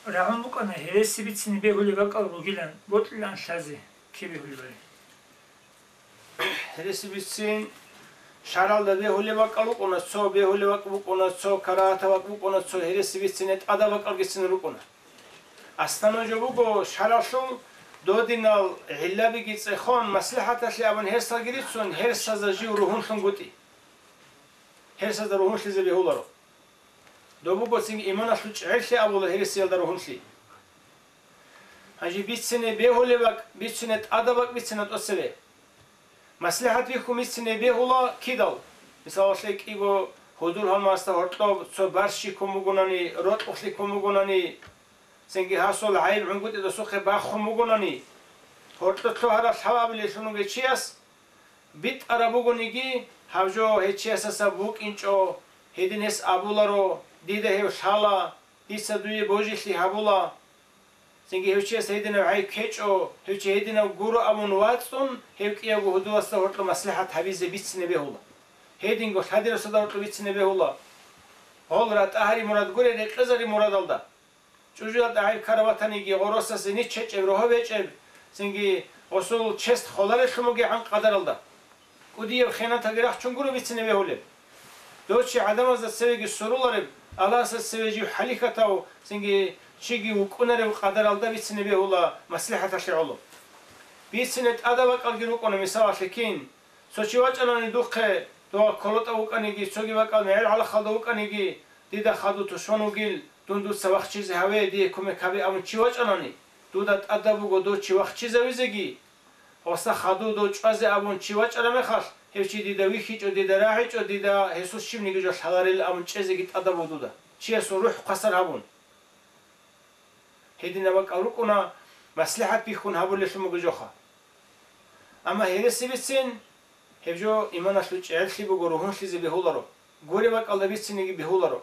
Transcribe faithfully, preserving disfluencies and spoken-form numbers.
РагӀун букӀана гьереси бицине бегьулеб бакӀал ругилан, бокьилаан лъазе кибе бегьулебали. Гьереси бицин шаргӀалда бегьулеб бакӀал рукӀуна, цо бегьулеб бакӀ букӀуна, цо карагьатаб бакӀ букӀуна, цо гьереси бицине тӀадаб бакӀал бицин рукӀуна. Астаножо буго шаргӀалъул додинал гӀиллабиги цӀехон, маслихӀаталъе абун гьерсалги рицун, гьерсазда жив ругьунлъунгутӀи. Гьерсазда ругьунлъизе бегьуларо. Доб буго цинги иманалъул чӀегӀерлъи абула гьересиялда ругьунлъи. Гьанже бицине бегьулеб бакӀ, бицине тӀадаб бакӀ бицина тӀоцебе. МаслихӀат бихьун бицине бегьула кидал. Мисалалъе, кӀиго гьудул-гьалмагъасда гьоркьоб цо барщиккун бугонани, рокьулъиккун бугонани, цинги гьасул гӀайиб гӀунгутӀи досухъе бахун бугонани, гьоркьоб лъугьараб лъабабилелъун вугев чияс битӀараб бугониги, гьаб жо гьев чиясаса букӀинчӀо, гьедин гьес абуларо, дида гьев лъала, дица дуе божилъи гьабула. Цинги гьев чияс гьединаб гӀайиб ккечӀо, гьев чи гьединаб гуро абун вацӀцӀун, гьев кӀиявго гьудуласда гьоркьоб маслихӀат гьабизе бицине бегьула. Гьединго лъадирасда гьоркьоб бицине бегьула. Гъол ратӀа гьари мурад гурел рекъезари мурадалда. ЧӀужуялда гӀайиб ккараб батаниги, гъоросасе нич гьечӀеб, рогьо бечӀеб, цинги гъосул чест холарелъун бугегӀан къадаралда. КӀудияб хиянаталги рахчун гуро бицине бегьулеб. Дов чи гӀадамазда цевеги сорулареб, Аллагьасда цеве жив хӀалихьатав, цинги чиги вукӀунарев къадаралда бицине бегьула маслихӀаталъе гӀоло. Бицине тӀадаб бакӀалги рукӀуна, мисалалъе кин, цо чи вачӀанани духъе, дова колотӀав вукӀаниги, цоги бакӀал мегӀер гӀалахалда вукӀаниги, дида хадув тушман вугил, дун дуца вахчизе гьаве, дие кумек гьабе абун чи вачӀанани, дуда тӀадаб буго дов чи вахчизавизеги, гъосда хадув дов чӀвазе абун чи вачӀараб мехалъ, гьев чи дида вихьичӀо, дида рагӀичӀо, дида гьесул щибниги жо лъаларел абун чӀезеги тӀадаб буго дуда, чиясул рухӀ хвасар гьабун. Гьединаб бакӀал рукӀуна, маслихӀат бихьун гьабулелъун буго жоха. Амма гьереси бицин, гьеб жо иманалъул чӀегӀерлъи буго, ругьунлъизе бегьуларо, гуреб бакӀалда бициниги бегьуларо.